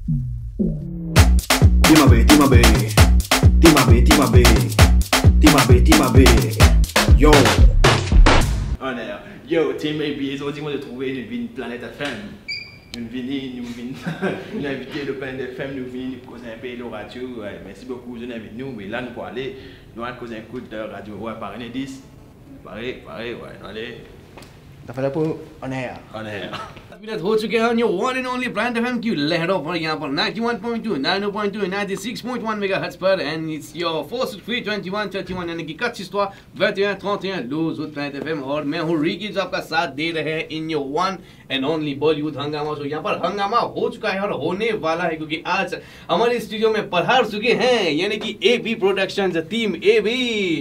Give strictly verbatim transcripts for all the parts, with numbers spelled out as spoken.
Team A B, Team A B. Team A B, Team A B. Team A B, Team A B. Yo. On air. Yo, Team A B, zordi mo trouve nou vinn Planet F M. Nou vini, nou vinn, nou invite lor Planet F M, nou vini, nou koz inpe lor radio. Wi, mersi boukou, zot inn invit nou, me la nou pou ale, nou al koz enn kout, euh, radio. Wi, pare, Nedis? Pare, pare, wi, nou ale. Zafar la pou on air. On air. Aap ho chuke hain on your one and only Planet F M ki lehra par yahan par ninety-one point two, ninety-six point one megahertz par, and it's your four six three twenty-one thirty-one, यानी कि इकतीस सौ बारह, इकतीस सौ इकतीस, lor zot Planet F M, aur main hoon Ricky, jo aapka saath de rahe hain in your one and only Bollywood Hungama Show. यहाँ पर हंगामा हो चुका है और होने वाला है, क्योंकि आज हमारे स्टूडियो में पधार चुके हैं, यानी कि A B Productions, Team A B.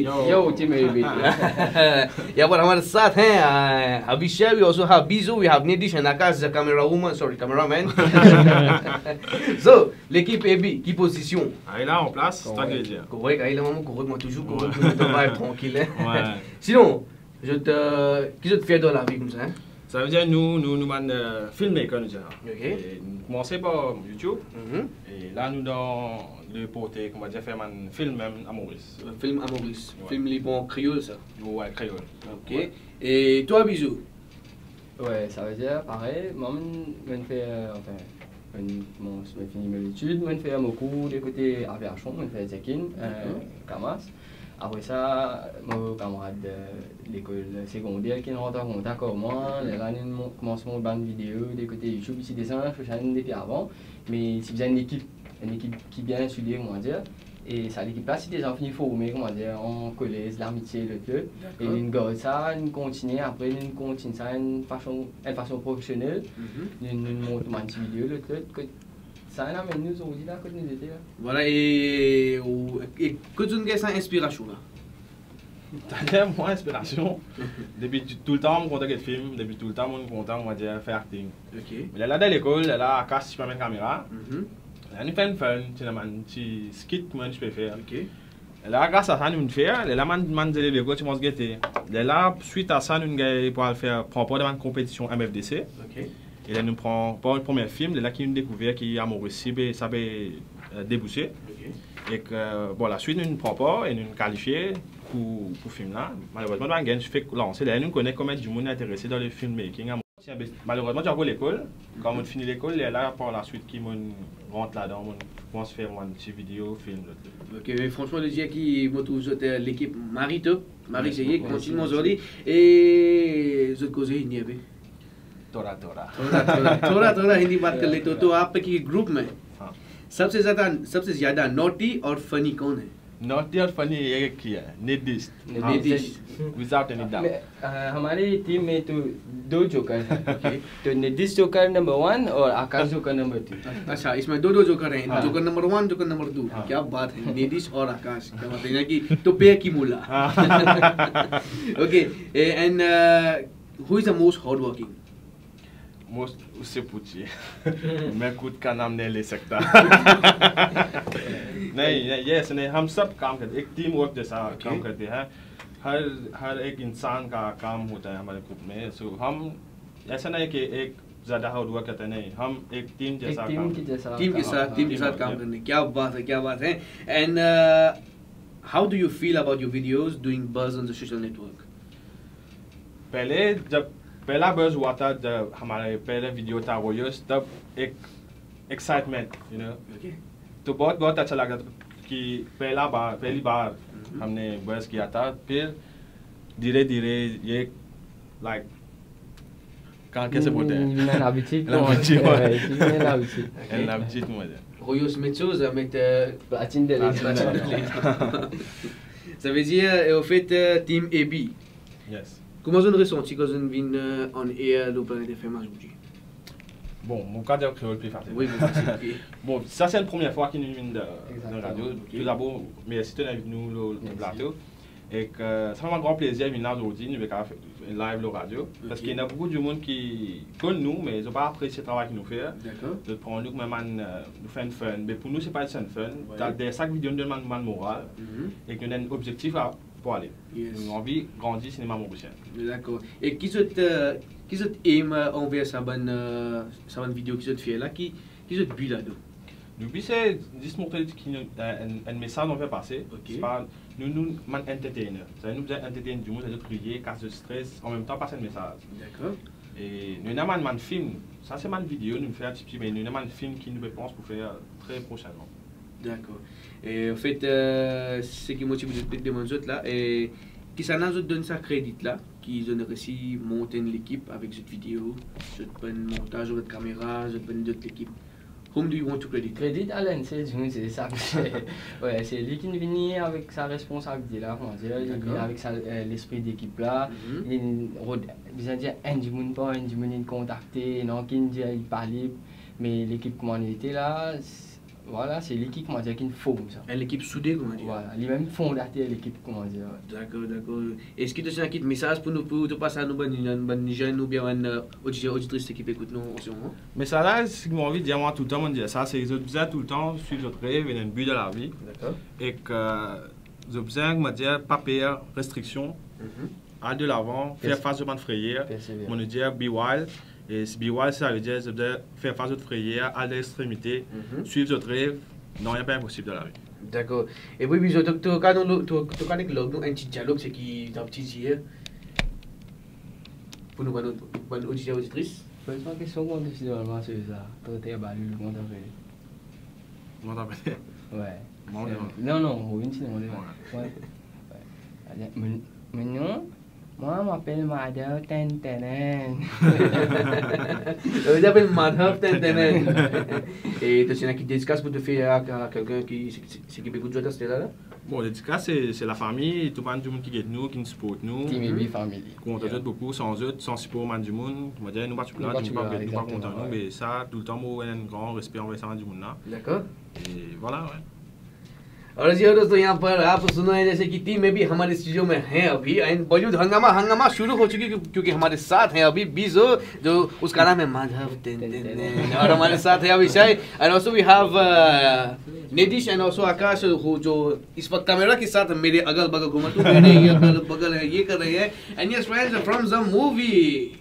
Yo. Yo, Team A B. यहाँ पर हमारे साथ हैं, uh, Abhishek, we also have Bizu, we have Nitish and Akash, the camera woman, sorry, cameraman. So, l'équipe A B, ki pozision? Ah, li la an plas, korek, sa ki ve dir. Korek, ah, li la, mwa, korek, mwa touzour korek, mwa, to pa trankil, hein. Wi. Sinon, zot, euh, ki zot fer dan lavi koumsa, hein? Sa ve dir nou, nou, nou bann, euh, filmmaker, nou dir. Ok. E nou koumanse par YouTube. Mhm. E la nou dan le porte, kouma dir, fer bann film mem a Moris. Film a Moris. Wi. Film li bon kreol sa? Wi, kreol. Ok. Wi. E twa, Bizu? Wi, sa ve dir parey, mwa, mo'nn, mo'nn fer, euh, anfin, mo'nn, mo'nn, mo'nn fini mo letid, mo'nn fer mo kour de kote aviasion, mo'nn fer check-in, euh, Dakor. Camas. Apre sa, mo kamarad, euh, lekol segonder ki inn rant an kontak ar mwa, lerla nou mon-, koumans mont bann video de kote YouTube, isi deza, so chaîne depi avan, me ti bizin enn lekip, enn lekip ki bien soude, kouma dir. E sa lekip la, ti deza fini forme, kouma dir, an kolez, lamitie, lot, lot. Dakor. E nou gard sa, nou kontigne, apre nou kontign sa enn fason, enn fason profesionel. Mhm. Nou, nou mont bann ti video, lot, lot, kot Sa inn amenn nou zordi la, kot nou ete la. Vwala, e, ou, e kot zot inn gagn sa inspirasion la? Taler mwa, inspirasion, depi tou, toultan mo kontan get film, depi toultan mo kontan, mo dir, fer acting. Ok. Me lerla dan lekol, lerla Akash ti pe amenn kamera. Mhm. Lerla nou fer enn film, ti ena bann ti skit mwa ti pe fer. Ok. Lerla, gras a sa, nou fer, lerla bann, bann zelef lekol ti koumans gete. Lerla, swit a sa, nou gagn pou al fer, pran par dan bann konpetision M F D C. Ok. E ler nou pran par premie film, lerla ki nou dekouver ki a Moris, si pe, sa pe, euh, debouse. Ok. Ek, bon, laswit nou pran par e nou kalifie pou, pou film la. Malerezman, nou pa gagn, fek lanse. Lerla nou kone konbien dimoun interese dan le filmmaking a Moris. Malerezman, ti ankor lekol. Kan mo'nn fini lekol, lerla par laswit ki mo'nn rant ladan, mo'nn koumans fer bann ti video, film, lot. Ok, me fransman, le dir ki mo trouv zot, euh, lekip mari top, mari serye, kontign zordi. E zot koze inn ena pe? Tora Tora. Tora Tora. Tora Tora, inn bat kot Letoto, ape ki group mein? हाँ. सबसे ज्यादा, सबसे ज्यादा naughty और funny कौन है? Naughty और funny ek ki hai? Nitish. Nitish. Without any doubt. मैं, अ, हमारी टीम में तो दो जोकर हैं। ओके। तो नीतीश जोकर नंबर वन और आकाश जोकर नंबर टू। अच्छा, इसमें दो, दो जोकर हैं। हाँ। Joker number one, joker number two. हाँ। क्या बात है, नीतीश और आकाश, क्या बात है, यानी कि तो पेयर की मूला। हाँ। ओके, ए, and, uh, who is the most hardworking? Most, उससे पूछिए। मैं खुद का नाम नहीं ले सकता। नहीं, नहीं, यस, नहीं, हम सब काम करते, एक टीम वर्क जैसा ओके। काम करते हैं। हर, हर एक इंसान का काम होता है हमारे ग्रुप में। So, हम, ऐसा नहीं कि एक ज्यादा हार्ड वर्क करता है, नहीं, हम एक टीम एक जैसा टीम काम की जैसा टीम के काम साथ, करते हैं। टीम के साथ काम करने, क्या बात है, क्या बात है। And, uh, how do you feel about your videos doing buzz on the social network? पहले जब पहला बज़ हुआ था, जब हमारे पहले वीडियो था रोयोस, तब एक एक्साइटमेंट, यू नो। ओके। तो बहुत, बहुत अच्छा लगा था कि पहला बार, पहली बार हम्म। हमने बज़ किया था। फिर धीरे-धीरे ये, लाइक, कहाँ, कैसे बोलते हैं? Hmm, une habitude, Une habitude, comment, ouais. Euh, une habitude. Ok. Une habitude, on va dire. Royos Mechos, avec, euh, Platine de Platine de l'Est. Ça veut dire, euh, au fait, euh, Team A B. Yes. Kouma zot inn resanti kan zot inn vinn, euh, on air lor Planet F M zordi? Bon, mo kav dir kreol pli fasil. Wi, pli fasil, ok. Bon, sa se premie fwa ki nou vinn dan, dan radio. Exactement. Ok. Tou dabor, mersi to invit nou lor, lor plato. Mersi. Ek, euh, sa fer mwa gran plezir vinn la zordi, nou pe kapav fer live lor radio. Ok. Parski ena boukou dimoun ki konn nou, me zot pa apresie travay ki nou fer. Dakor. Zot pran nou kouma bann, euh, nou fer enn fun. Me pou nou, se pa zis enn fun. Wi. Dan, dan sak video, nou donn bann, bann moral. Mhm. Ek nou donn obzektif a, pou ale. Yes. Nou anvi grandi sinema morisien. Dakor. E ki zot, euh, ki zot aim, euh, anver sa bann, euh, sa bann video ki zot fer la, ki, ki zot bi ladan? Nou bi se zis montre ki nou, eh, enn, enn mesaz nou fer pase. Ok. Se pa, nou, nou, bann entertainer. Sa nou bizin entertain dimoun, sa zot riye, kas zot stres, an mem tan pas enn mesaz. Dakor. E nou ena bann, bann fim. Sa se bann video nou fer tipti, me nou ena bann fim ki nou pe pans pou fer tre prosennman. Dakor. E, anfet, eh, seki mo ti pe demann zot la, e kisannla zot donn sa kredi la, ki zot inn resi mont enn lekip avek zot video, zot bann montaz, zot kamera, zot bann dot lekip? Whom do you want to credit? Kredi Alan, se dimoun, se sa. Wi, se li ki vini avek sa responsabilite la, kouma dir, li vini avek sa, eh, lespri dekip la. Mhm. Li rod-, bizin dir, enn dimoun par enn dimoun inn kontakte, non, ki dir li pa lib, me lekip kouma li ete la, s-, vwala, se li ki, kouma dir, ki form sa. Enn lekip soude, kouma dir. Vwala, li mem fondater lekip, kouma dir. Dakor, dakor. Eski to ena kit mesaz pou nou, pou to pas a nou bann, bann zenn oubien bann, eh, oditer, oditris ki pe ekout nou an se moman? Mesaz la, seki mo anvi dir, mwa toultan mo dir sa, se zot bizin toultan swiv zot rev, ena enn bi dan lavi. Dakor. Ek zot bizin, kouma dir, pa per restriksion. Mhm. Al de lavan, fer fas zot bann freyer. Persever. Mo dir, be wild. E si be wild, sa ve dir zot bizin fer fas zot freyer, al dan lextremite, mhm, swiv zot rev, nanye pa inposib dan lavi. Dakor. Epi, Bizo, to, to ka nou, to, to ka nek log nou enn ti dialog, seki to ti dir pou nou bann, bann oditer, oditris? Poz mwa kestion, kouma to ti dir mwa sa, to, to, Balou, kouma to apel li? Kouma to apel li? Wi. Mwa, non, non, non, wi, ti non, wi. Wi. Wi. Mo, mo nom, mwa, mo apel Madhav Tentenen. Li apel Madhav Tentenen. E to ti ena kit dedikas pou to fer a, a kelkenn ki, se, se, seki pe ekout zot aster la? Bon, dedikas, se, se lafami, tou bann dimoun ki get nou, ki siport nou. Team A B family. Kontan zot boukou, san zot, san sipor bann dimoun, mo dir, nou pa ti la, nou pa ti la, nou pa kontan nou, me sa, toultan, mo ena enn gran respe anver sa bann dimoun la. Dakor. E vwala, wi. और जी हाँ दोस्तों, यहाँ पर आप सुन रहे हैं जैसे कि टीम में भी हमारे स्टूडियो में है अभी, and Bollywood हंगामा, हंगामा शुरू हो चुकी है, क्यों-, क्योंकि हमारे साथ हैं अभी बीजो, जो उसका नाम है माधव टेन टेन टेन। और हमारे साथ है अभिषेक, and also we have, uh, Nitish and also आकाश, who, जो इस वक्त कैमरा के साथ मेरे अगल बगल घूमा, तो मेरे ये अगल बगल है, ये कर रहे हैं। And yes, friends, from the movie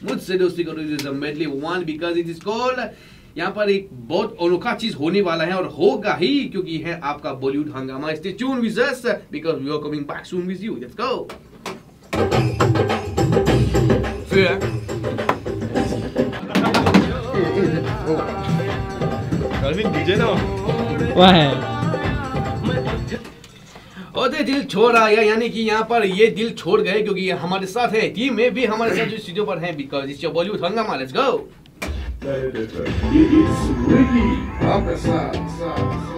मुझसे दोस्ती करो, it is a medley one because it is called, यहाँ पर एक बहुत अनोखा चीज होने वाला है और होगा ही, क्योंकि है आपका बॉलीवुड हंगामा। Stay tuned with us because we are coming back soon with you. Let's go. Feu, hein? Calvin, D J, non? Ouais. और ये दिल छोड़ आया, यानी कि यहाँ पर ये दिल छोड़ गए, क्योंकि ये हमारे साथ है, टीम में भी हमारे साथ जो स्टूडियो पर है, because it's your Bollywood हंगामा। Let's go. It's Ricky, आपके साथ।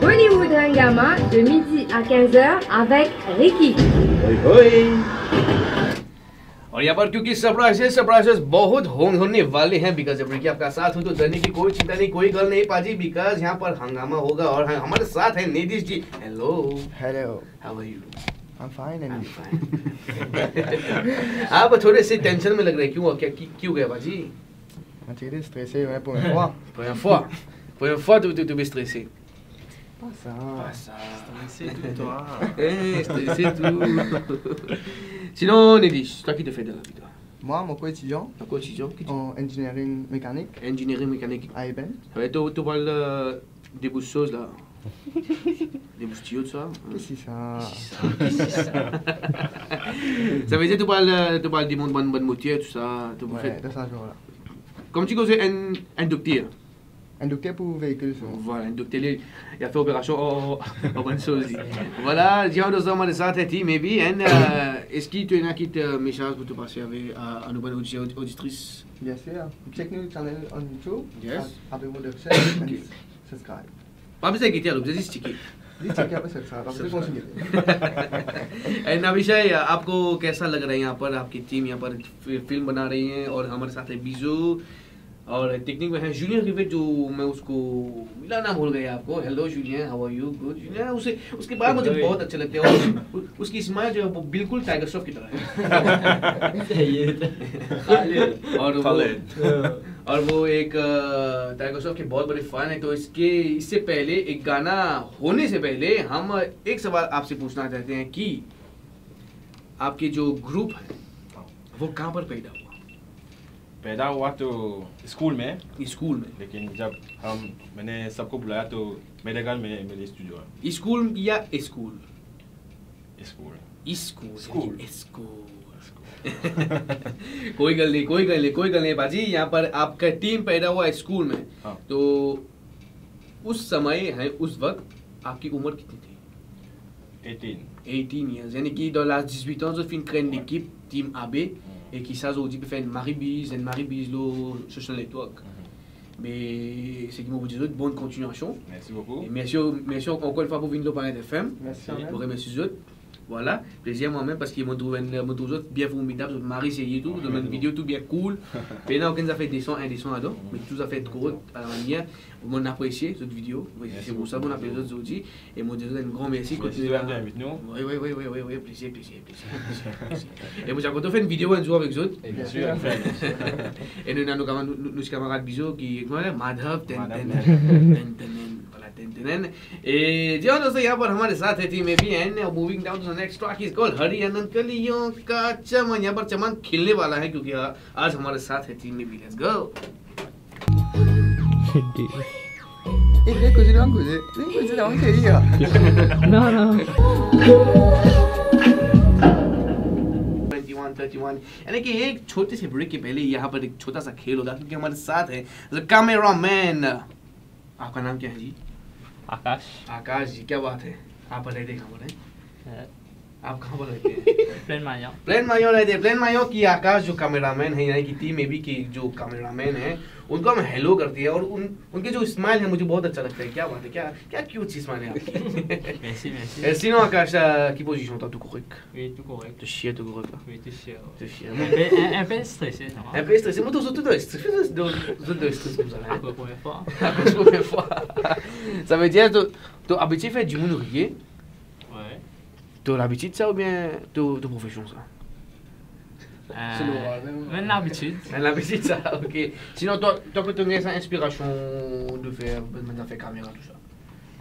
Bollywood हंगामा de midi à quinze heures avec Ricky. होय, होय। और यहाँ पर क्योंकि सरप्राइजेस, सरप्राइजेस बहुत होन-, होने वाले हैं, because जब रिकी आपका साथ हो तो डरने की कोई चिंता नहीं, कोई गल नहीं पाजी, because यहाँ पर हंगामा होगा। और ह-, हमारे साथ है नितीश ji. Hello। Hello। How are you? I'm fine, and I'm you? Fine। आप थोड़े से टेंशन में लग रहे, क्यों, क्या, कि-, क्यों गया पाजी? Mo ti strese, wi, première fois. Première fois? Première fois, tu, tu, tu es stressé? Pa sa. Pa sa. Strese tou, twa. Eh, strese tou. Sinon, Nidish, twa ki to fer dan lavi, twa? Mwa, mo ankor etidian. Ankor etidian, ki ti- En engineering mécanique. Engineering mécanique. A Eben. Savedir to, to pral, euh, debous soz la. Debous tiyo, tou sa. Kisa sa? Kisa sa? Kisa sa? Savedir to pral, euh, to pral demont bann, bann moter, tou sa. To pral fer dan sa zar la. Kouma ti koze enn, enn dokter. Enn dokter pou veikil, sa. Vwala, enn dokter, li, li a fer operasion, o, o, o, bann soz, li. Vwala, Jean Dozan, mo sa, Teti, maybe, and, euh, eski to ena kit, euh, mesaz pou to pase avek, euh, a nou bann oditer, od-, oditris? Bien sûr. Check nou channel on YouTube, yes, at Abhay Production, and subscribe. Pa bizin gete, alor, bizin zis cheke. Zis cheke, apre sa, sa, apre sa, kontinie. And Abhishek, आपको कैसा लग रहा है यहाँ पर, आपकी टीम यहाँ पर फि-, फिल्म बना रही है और हमारे साथ है बीजू, और टेक्निक में है जूनियर रिवेट, जो मैं उसको, मेरा नाम भूल गया आपको। Hello junior, how are you? Good junior. उसे, उसके बाल मुझे बहुत अच्छे लगते हैं और उ-, उसकी स्माइल जो है वो बिल्कुल टाइगर श्रॉफ की तरह है। ये तो खालिद। और वो, खालिद। और वो एक, अ, टाइगर श्रॉफ के बहुत बड़े फैन है, तो इसके, इससे पहले एक गाना होने से पहले हम एक सवाल आपसे पूछना चाहते हैं कि आपके जो ग्रुप है, वो कहाँ पर पैदा हुआ? Peyda wa to school mein. School mein. Lekin jab hum, maine sabko bulaya to mere ghar mein, mere studio hai. School ya school? School. School. School. School. कोई गल नहीं, कोई गल नहीं, कोई गल नहीं, बाजी। यहाँ पर आपका टीम पैदा हुआ स्कूल में। हाँ। तो उस समय, है, उस वक्त आपकी उम्र कितनी थी? Eighteen. Eighteen years. यानी कि dan laz dizuit an, zot finn kre enn lekip, Team A B, e ki sa zordi pe fer enn mari biz, enn mari biz lor social network. Me seki mo pou dir zot, bonn kontiniasion. Mersi boukou. E mersi, mersi ankor enn fwa pou vinn lor Planet F M. Mersi. Mo remersi zot. Vwala, plezir mwa mem, parski mo trouv enn, mo trouv zot bien formidab, zot mari serye tou, zot bann video tou bien cool. Pena okenn zafer desan, indesan ladan, me tou zafer korek, a la manier. Mo apresie zot video. Se pou sa mo apel zot zordi. E mo dir zot enn gran mersi. Mersi kot zot inn invit nou. Wi, wi, wi, plezir, plezir, plezir, plezir. E mo ti a kontan fer enn video enn zour avek zot. Bien sir. E nou, nou, nou, nou, nou ti kamarad Bizo ki, kouma, Madhav, ten, ten, ten, ten, ten, voilà, ten, ten, ten. E जी हाँ दोस्तों, यहाँ पर हमारे साथ है team AB and moving down to the next track is called Haryana कलियों का चमन। यहाँ पर चमन खिलने वाला है क्योंकि आ-, आज हमारे साथ है टीम एबी। Let's go। ए, ये कुछ नहीं, कुछ नहीं, कुछ नहीं, ये। No, no। Twenty one, thirty one. यानी कि एक छोटे से ब्रेक के पहले यहाँ पर एक छोटा सा खेल होगा, क्योंकि हमारे साथ है the cameraman। आपका नाम क्या है जी? आकाश। आकाश जी, क्या बात है? आप बताइए, कहाँ पर हैं? अ, आप कहाँ पर रहते हैं? प्लेन माया। प्लेन माया रहते हैं। प्लेन माया की आकाश जो कैमरामैन है, यानी कि टीम एबी की जो कैमरामैन है, उनको हम हेलो करते हैं और उन, उनके जो स्माइल है, मुझे बहुत अच्छा लगता है। क्या बात है, क्या, क्या क्यूट सी स्माइल है आपकी। Mersi, mersi. E sinon, Akash, ki pozision to, tou korek? Wi, tou korek. To sir, tou korek la? Wi, tou sir. To sir. Enpe, enn, enpe strese, non? Enpe strese. Mo trouv zot tou strese, zot tou strese koumsa la, hein? Akoz premie fwa. Akoz premie fwa. Savedir to, to abitie fer dimoun riye? Wi. To labitid sa oubien to, to profesion sa? Euh, mo labitid. Mo labitid sa, ok. Sinon, to, to, kot to gagn sa inspirasion de fer, de fer kamera, tou sa?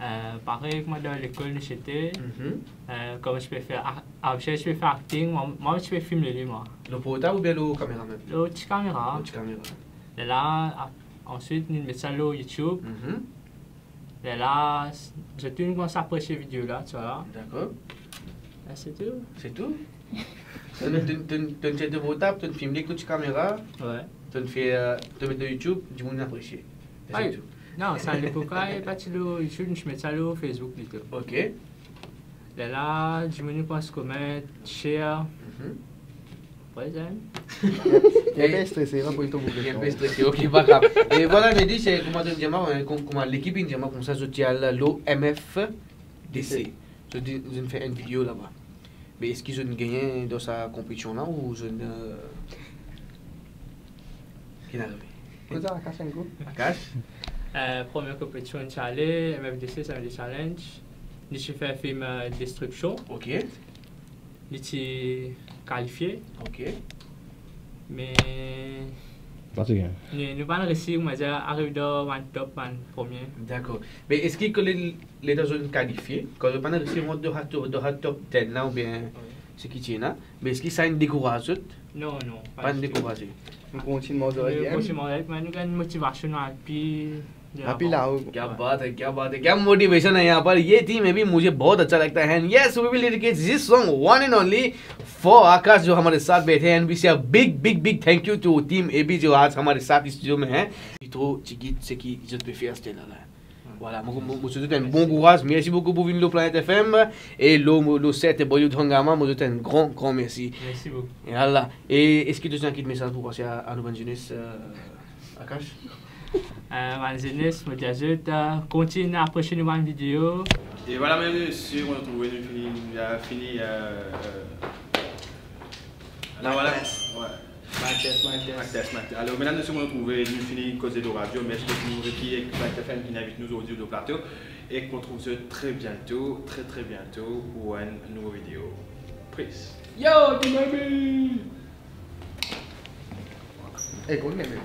Euh, parey, kouma dan lekol nou ti ete, Mhm. euh, kouma ti pe fer ak-, abitie ti pe fer acting, mwa, mwa ti pe film li, mwa. Lor portab oubien lor kamera mem? Lor ti kamera. Lor ti kamera. E la, a-, answit, nou met sa lor YouTube. Mhm. E la, s-, zot tou inn koumans apresie video la, ti vwa la. Dakor. E se tou. Se tou? To, to, to, to, to portab, to film li ek to ti kamera. Wi. To fer, to met lor YouTube, dimoun apresie. E se tou. Non, sa lepok la, pa ti lor YouTube, nou ti met sa lor Facebook plito. Ok. Lerla, dimoun inn koumans comment, share. Mhm. Prezan. Li enpe strese, li pa pou to boule. Li enpe strese, ok, pa grav. E vwala, nou dir, se kouma zot inn dir mwa, hein, koum-, kouma lekip inn dir mwa, koumsa zot ti al lor M F D C. Zot inn, zot inn fer enn video laba. Me eski zot inn gagne dan sa konpetision la ou zot inn, euh, ki inn arive? Koz Akash enn kou. Akash? Euh, premie konpetision nou ti ale, M F D C, Samedi Challenge. Nou ti fer film, euh, Destruction. Ok. Nou ti kalifie. Ok. Me Pa ti gagn. nou, nou pa reisi, mo dir, ariv dan bann top, bann premie. Dakor. Me eski kan le, letan zot inn kalifie, kan zot pa reisi rant dan, dan top ten la, oubien Wi. seki ti ena, me eski sa inn dekouraz zot? Non, non, pa ditou. Pa inn dekouraz zot. Nou kontign manz ariye. Nou kontign manz ariye, me nou gagn motivasion, nou al pi de lavan. Pi lao. Kya baat hai, kya baat hai, kya motivation hai yahan par. Ye team A B, mujhe bahut accha lagta hai. And yes, we will dedicate this song one and only for Akash, jo hamare saath baithe hain. And we say a big, big, big thank you to team A B, jo aaj hamare saath studio mein hain. Tro tigit seki zot pe fer aster la la. Vwala, mo, mo, mo swet zot enn bon kouraz. Mersi boukou pou vinn lor Planet F M e lor, lor set Bollywood Hungama, mo swet zot enn gran, gran mersi. Mersi boukou. E vwala. E eski to ena kit mesaz pou pase a, a nou bann zenes, euh, Akash? Euh, bann zenes, mo dir zot, euh, kontign apresie nou bann video. E vwala, medam e mesie, nou trouve nou fini, nou fini, euh, euh, la, vwala. Mic test, mic test. Mic test, mic test. Alor, medam e mesie, nou trouve nou fini koze lor radio. Mersi boukou pou lekip Planet F M ki inn invit nou zordi lor plato. E nou trouv zot tre biento, tre, tre biento pou enn nouvo video. Peace. Yo, team A B! Ey, kouma ena?